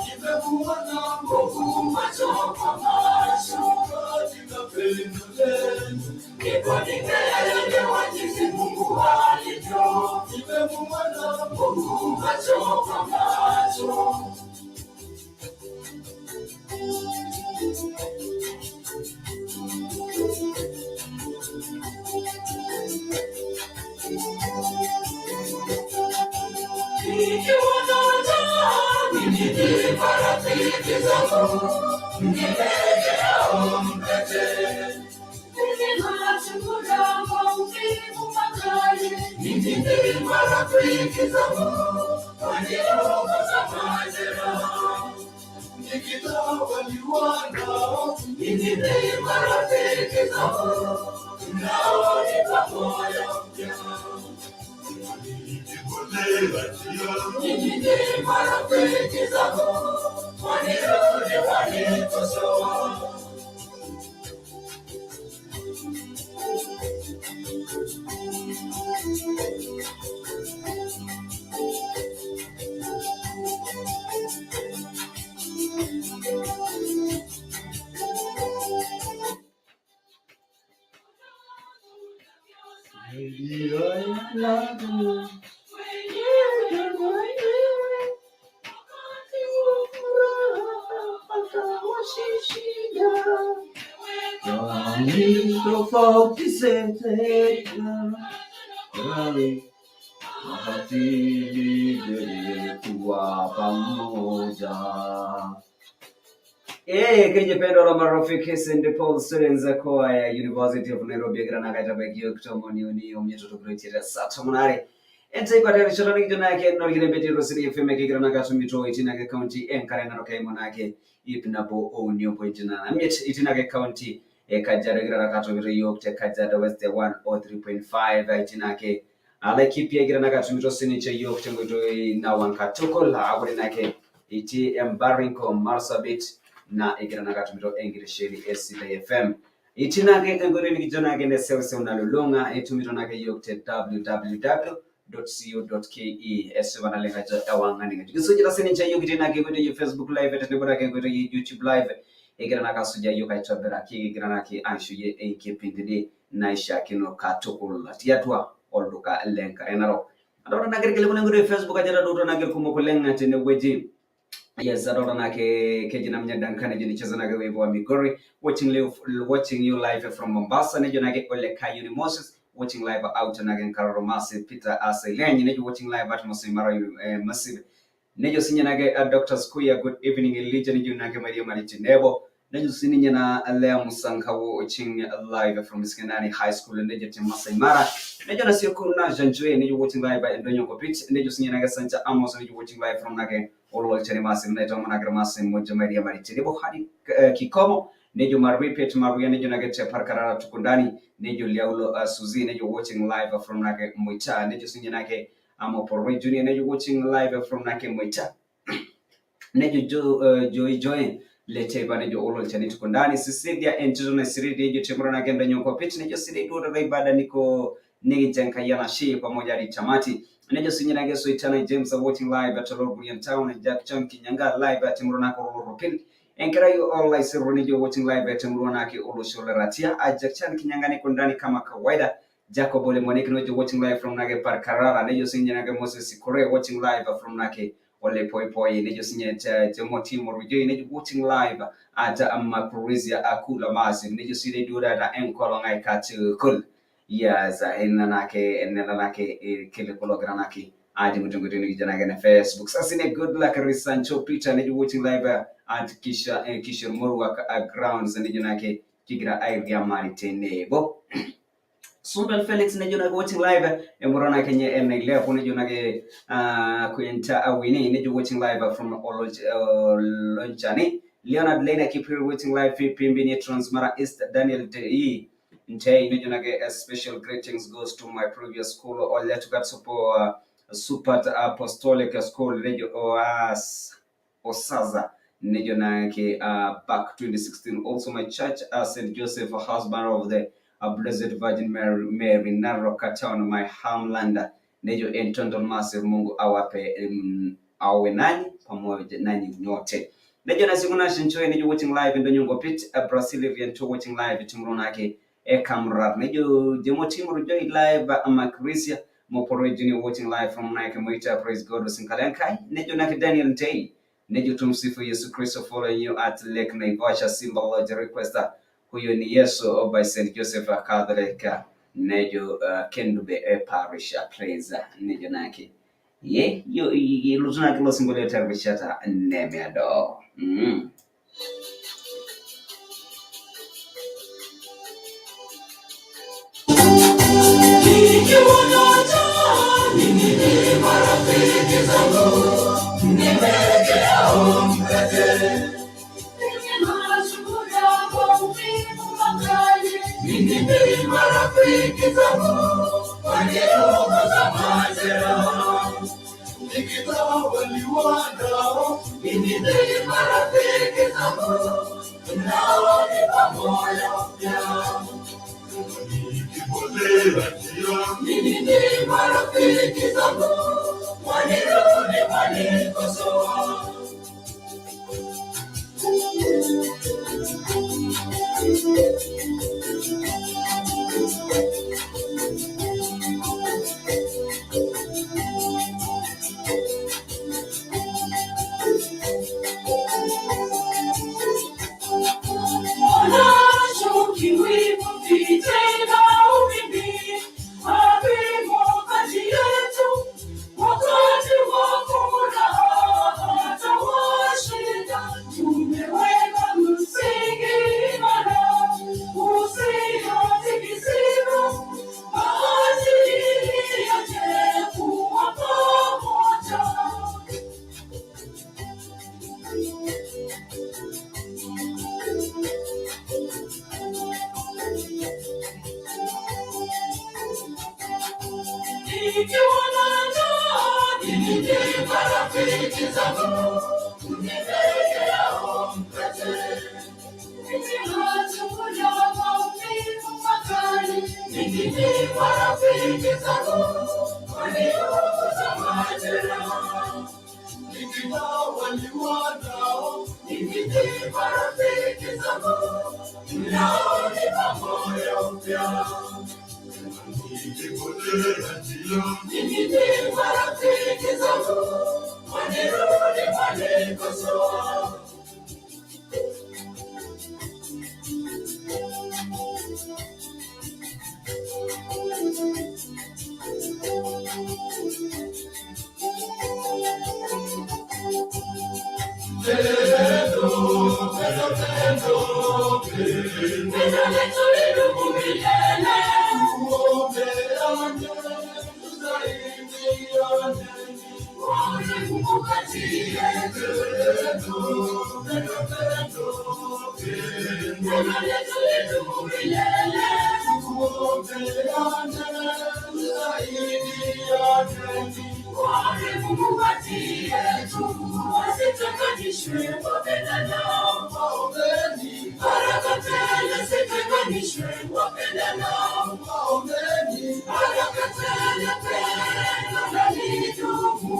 Nimekuona Mungu macho kwa macho katika pendo lenu. Ndipo nimeelewa jinsi Mungu alivyo. Nimemuona Mungu macho kwa macho. Nikiwa na njaa, ninyi marafiki zangu, mnileteao mkate. Nilila chakula maumivu makali, ninyi ni marafiki zangu, waniongoza majeraha. Nikitawaliwa nao, ninyi ni marafiki zangu, mnaonipa moyo mpya. Ninyi ni marafiki zangu, wanirudi wanikosoa. Tofauti zetu wakati kuwa pamoja. Keji pendo la marafiki St. Paul Students Choir University of Nairobi egira nakaitabaikiyo kitomoni uni omnyoto kuretira saa tomon aare enteipa terishata nikijo naake norkirembetiro Sidai FM kegira nakatumito itinake county enkare narok eimu naake ip nabo ouni ompointi nana imiet itinake county e Kajiado egira nakatumito yiok te Kajiado West 103.5 itinake Laikipia egira nakatumito sininche yiok tenkoitoi nawang katukul akore nake itii Embaringo Marsabit na egira nakatumito enkitesheni e Sidai FM itinake enkoitoi nikijo nake neseuseu nalulung'a itumito nake yiok te www.co.ke esipa naleng ajo ewang'an ng'ejuk kisujita sininche yiok itii nake enkoitoi e Facebook live tenebo nake enkoitoi e YouTube live egira nake asuja yiok aitobiraki kigira nake aishuyie enkipindini naishiakino katukul tiatua olduka lenkare narok. Adolta nake irkiliku lenkoitoi e Facebook ajo etaduoto nake irkumok oleng tenewueji. Yes, adolta nake keji namnya Duncan nejo nicheza nake wimbo wa Migori watching you live from Mombasa nejo nake Ole Kayuni Moses watching live out nake Nkararo Massive Peter Aselenyi nejo watching live at Masai Mara Massive nejo sinye nake Dr. Skuya good evening Elijah nejo nake Maria Maritinebo nejo sininye na Lea Musankawo watching live from Iskenani High School nejo te Masai Mara nejo na siku na Janjue nejo watching live at Ndonyo Kopit nejo sinye nake Sancha Amos nejo watching live from nake Olwal Massive naitwa Managre Massive moja Maria Maritinebo hadi kikomo nejo Maripet Maria nejo nake te Parkarara Tukundani nejo Liaulo Suzi nejo watching live from nake Moita nejo sinye nake Amo Porwe Junior nejo watching live from nake Moita nejo Joy Joy Leteipa nejo ololchani tuko ndani. Cecilia Entito Siridi nejo temura na kenda nyoko pit nejo sidai duo taata ibada niko nikijenka shi pamoja hadi tamati. Nejo sinyinage soitana James watching live at Lolgurian Town, Jack Chan Kinyanga live at Murona Koropin. Enkerai olaisirro nejo watching live at Murona ki olosho le Ratia. Jack Chan Kinyanga niko ndani kama kawaida. Jacob Ole Monique nejo watching live from Nage Parkarara. Nejo sinyinage Moses Kore watching live from Nake Ole Poi Poi. Nejo sinye Jemo Timo Rujoi nejo watching live at Makurizia Akula Massive. Nejo sile dura da enkolong aikatu kul. Yes, enanake enanake kile kologranaki adi mutungutini kijana na Facebook. Sasa ni good luck Risancho Peter nejo watching live at Kisha Kisha Morwa grounds nejo nake kigira airiamari tenebo. Sumbel Felix nejo nake watching live emurona kenye enailepu nejo nake kuenta awini nejo watching live from Olonchani. Leonard Lena Kipir watching live Pimbini Transmara East. Daniel D. Ntei nejo nake a special greetings goes to my previous school Oletukat Super Super Apostolic School nejo Oas Osaza nejo nake back 2016. Also my church St. Joseph, husband of the Blessed Virgin Mary, Mary Narok Town, my homeland. Nejo Entondo Massive, Mungu awape awe nanyi pamoja nanyi nyote. Nejo nasikuna shinchoe nejo watching live Ndonyongo Pit Brazil Viento watching live Timronake Ekamrar. Nejo Jemo Timur Joy live Makrisia Moporo Junior watching live from Nike Moita. Praise God Sinkalenkai. Nejo nake Daniel Ntei. Nejo tumsifu Yesu Kristo following you at Lake Naivasha Simba Lodge requester. Huyo ni Yesu by St. Joseph Catholic nejo Kendube Parish praise nejo nake ye yo lutuna kilo singolio tervishata nemeado. Marafiki zangu waliongoza majeraha, nikitawaliwa nao. Mimi ni marafiki zangu mnaonipa moyo mpya, nikipotea njia. Mimi ni marafiki zangu wanirudi wanikosoa. Waunganishwe wapendanao, waombeni baraka tele pendo na lidumu.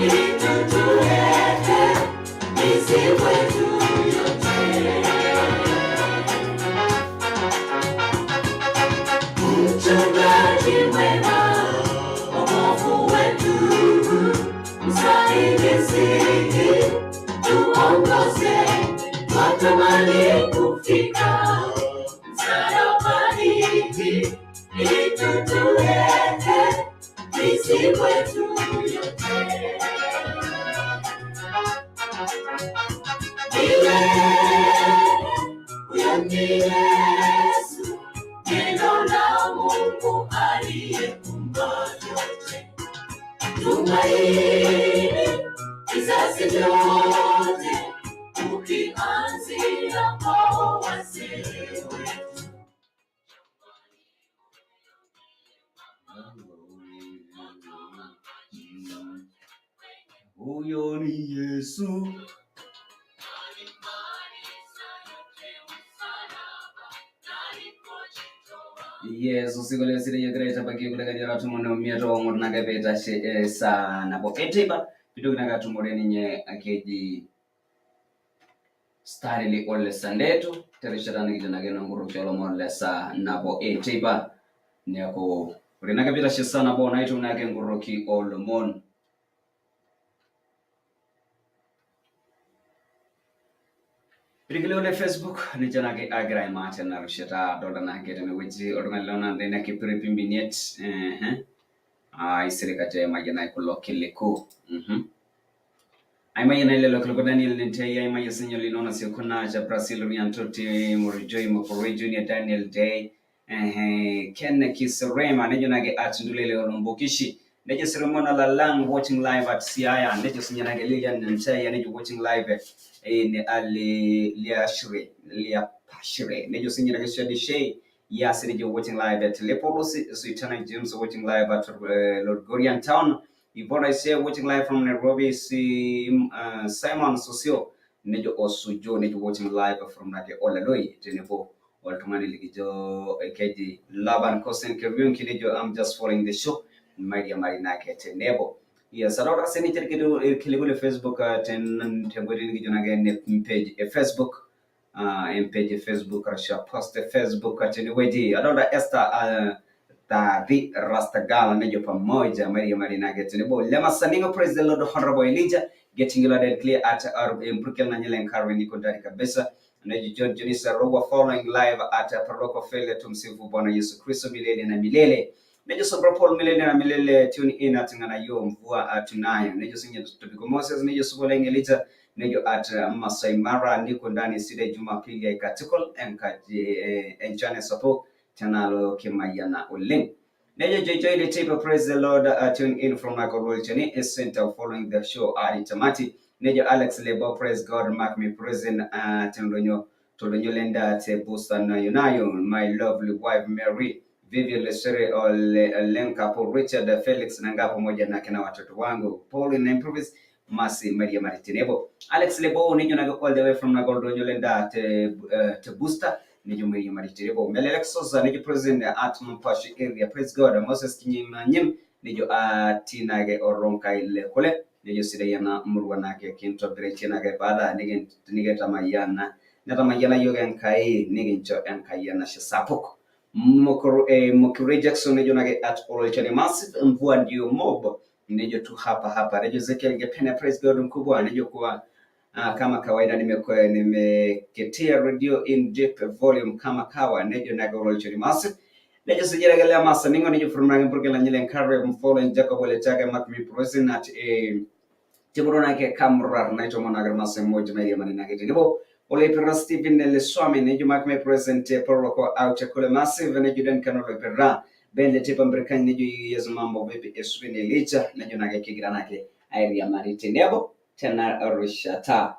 Ili tutulete mizigo yetu yote. Mchungaji mwema, wokovu wetu, msaidizi, tuongoze, twatamani kufika msalabani, ili tutulete mizigo yetu yote. Ndiye, huyo ni Yesu, neno la Mungu aliyeumba vyote. Tumaini vizazi vyote, ukianzia kwa wazee wetu. Huyo ni Yesu. Yes, usiku leo sile yegra itabakia kule kajira tumono mieto wa ngorna ke she sana bo eteba pitoki naka tumore ninye akeji starili ole sandetu terishata nikijana kena nguru kyolomon le saa nabo eteba neeku ore nake pitashe saa nabo naitum nake nguruki olomon. Pirikile ole Facebook ninche nake agira aimaa tena rishata adolta naake tenewueji oltung'ani lona nake piripimbiniet ehe aisilig ajo aimayianai kulo kiliku aimayianai lelo kiliku Daniel Nentei aimayie sinye Linona Siokona cha Brazil Riantoti Morijoi Mokore Junior Daniel Day ehe Ken Kiserema nejo nake at Ndulele Olombokishi nejo Seremona Lalang watching live at Siaya nejo sinye nake Lilian Nentei nejo watching live in Ali Liashre Liapashre nejo sinye nake Shadi Shey Yes, nejo watching live at Lepolos Suitana James watching live at Lord Town Ivona Ise watching live from Nairobi Simon Sosio nejo Osujo nejo watching live from nake Olaloi tenebo oltung'ani likijo keji Laban Kosen Keriunki nejo I'm just following the show mairiamari nake tenebo. Yes, adolta sininche irkiliku le Facebook tenkoitoi nikijo nake ene page e Facebook page e Facebook arashu post e Facebook tenewueji. Adolta Esther Rasta the Rasta Gala nejo pamoja Maria Marinage tenebo Lema Saningo. Praise the Lord, Honorable Elijah, getting you loud and clear at Mpukel na Nyele Nkarwe, niko ndani kabisa. Nejo John Jonisa Rogwa following live at Paroko Failure. Tumsifu Bwana Yesu Kristo milele na milele. Nejo Sobra Paul milele na milele, tune in at ngana yo mvua tunayo. Nejo Sinye Tobiko Moses, nejo Suboleng Elijah, nejo at Masai Mara, niko ndani sile Jumapili ya Ikatikol enkaji enchane sapo tenalo kimayana oleng. Nejo JJ the tape, praise the Lord, tune in from Michael Rolchani Center following the show Ali Tamati. Nejo Alex Lebo, praise God, mark me present tendonyo tolonyo lenda te busta nayo nayo, my lovely wife Mary Vivian Lesere Olenka Paul Richard Felix Nanga pamoja na kina watoto wangu Paul in Improvis Masi Maria Maritinebo. Alex Lebo nejo nago all the way from Nagoldonyo lenda te busta nejo Maria Maritinebo. Melelek Sosa nejo present at Mampashi area, praise God. Moses Kinyimanyim nejo atinage oronka ile kole nejo sidayana murwa nake kinto breche nage bada nige tamayana netamayana yoga enkai nigincho enkai na shesapuk. Mokure Jackson nejo nage at Olchani Massive mvua ndio mob nejo tu hapa hapa. Nejo Ezekiel Ngepena, praise God mkubwa nejo kuwa kama kawaida nimeketia radio in deep volume kama kawa nejo nage Olchani Massive. Nejo sijira gale masa ningo nejo from nange burgela nyile nkare mfollow Jacob ole chake mark me present at timuro nake kamrar naito monagar masa moja media manina ke nebo Ole Perra Stephen Leswami nejo mark me present poroko out kule massive nejo den kanolo perra bende tipa mbrekani nejo yezo mambo vipi eswini licha nejo nake kigira nake airia mariti nebo tena rushata.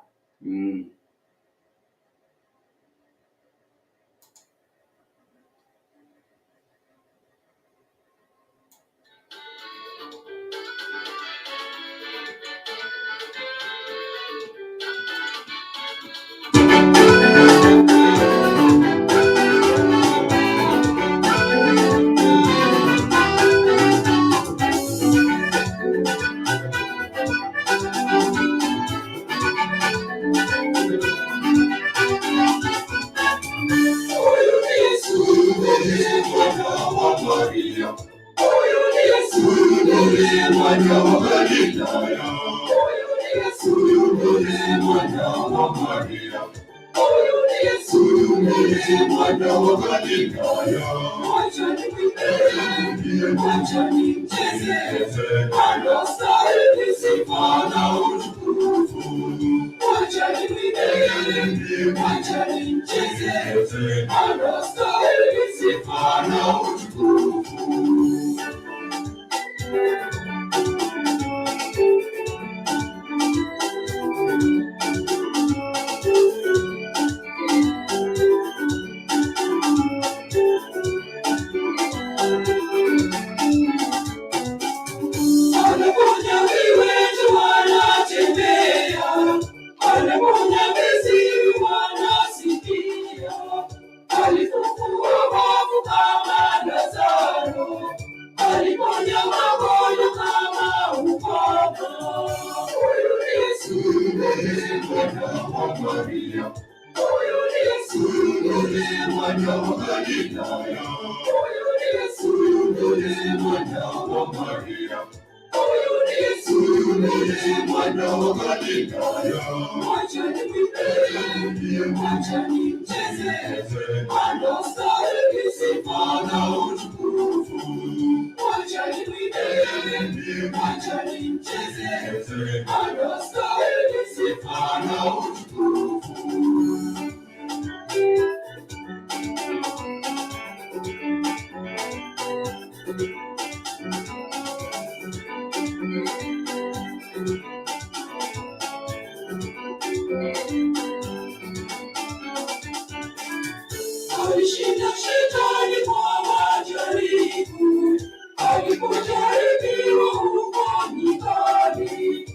Alishinda shetani kwa majaribu, alipojaribiwa huko nyikani,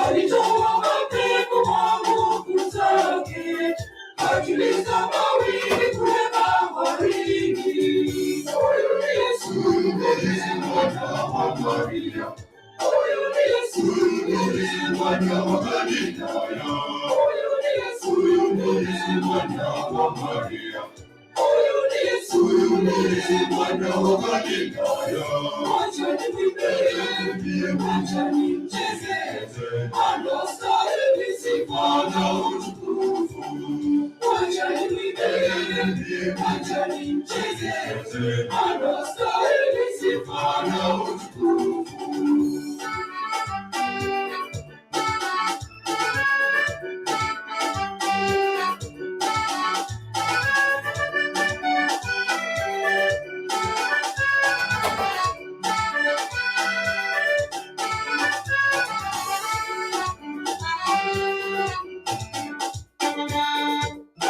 alitoa mapepo kwa nguvu zake, atuliza mawimbi kule baharini. Huyu ni Yesu, mwana wa Maria. Huyu ni Yesu, mwana wa Galilaya. Huyu ni Yesu, mwana wa Maria. Huyu ni Yesu, Huyu ndiye mwana wa Galilaya. Wacha nimwimbie, wacha nimcheze, anastahili sifa na utukufu. Wacha nimwimbie, wacha nimcheze, anastahili sifa na utukufu.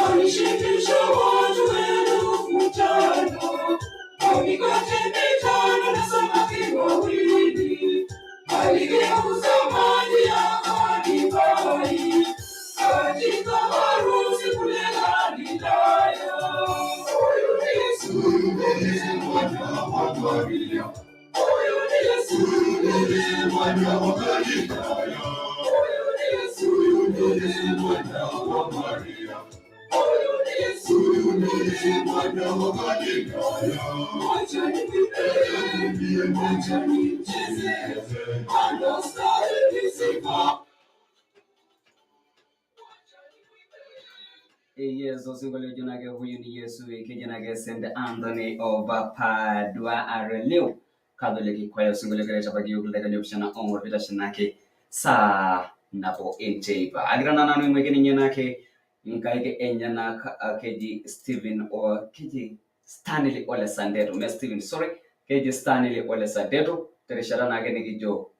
Walishibisha watu 5,000 kwa mikate mitano na samaki wawili. Aligeuza maji yakawa divai katika harusi kule Galilaya. Huyu ni Yesu, ndiye mwana wa Maria. Huyu ni Yesu, ndiye mwana wa Galilaya. Huyu ni Yesu, ndiye mwana wa Maria. Huyu ni Yesu, ndiye mwana wa Galilaya. Wacha nimwimbie, wacha nimcheze, anastahili sifa. Yesu osinkolio nake huyu ni Yesu keji nake St Anthony of Padua Areleu Catholic Choir osinkolio kira aitabaiki yiok ildaikani opishana ong'or pitashe nake saa nabo enteipa agira naa nanu aing'uiki ninye nake nkaik enyenak keji Stephen o keji Stanley Ole Sandeto me Stephen sorry keji Stanley Ole Sandeto terishata naake nikijo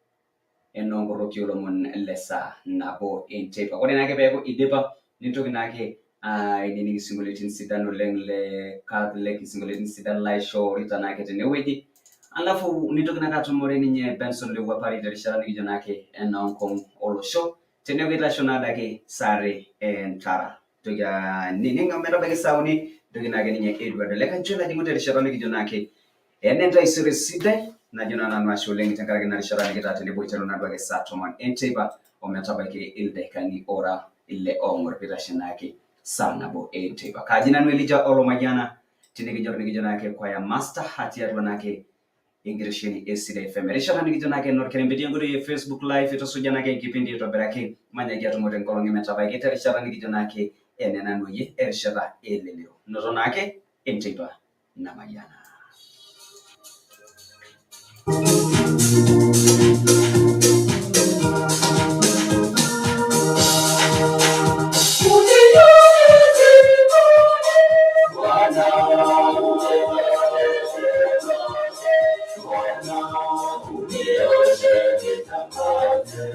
enonkoroki olomon le saa nabo enteipa ore naake peeku idipa nintoki naake ainining isinkolioitin sidan oleng le Catholic isinkolioitin sidan laishoorita naake tenewueji alafu nintoki naake atumore ninye Benson Lewuapari terishata nikijo naake enoonkong olosho teneeku itasho naadake sare entara ntoki ainining ometabaiki saa uni ntoki naake ninye Edward Ole Kanchoel ajing'u terishata nikijo naake enentaisere sidai najo naa nanu ashe oleng tenkaraki ina rishata nikitaa tenebo iteru naduake saa tomon enteipa ometabaiki ildaikani ora ile ong'or pitashe naake saa nabo enteipa kaji nanu Elijah Olomayiana tinikinyor nikijo naake kwaya master tiatua naake enkitesheni e Sidai FM erishata nikijo naake enorkerembeti enkoitoi e Facebook live itusuja naake enkipindi aitobiraki manyaki atumo tenkolong emetabaiki terishata nikijo naake enenanu eyie erishata elelero noto naake enteipa namayiana. Bwana, unioshe nitakase.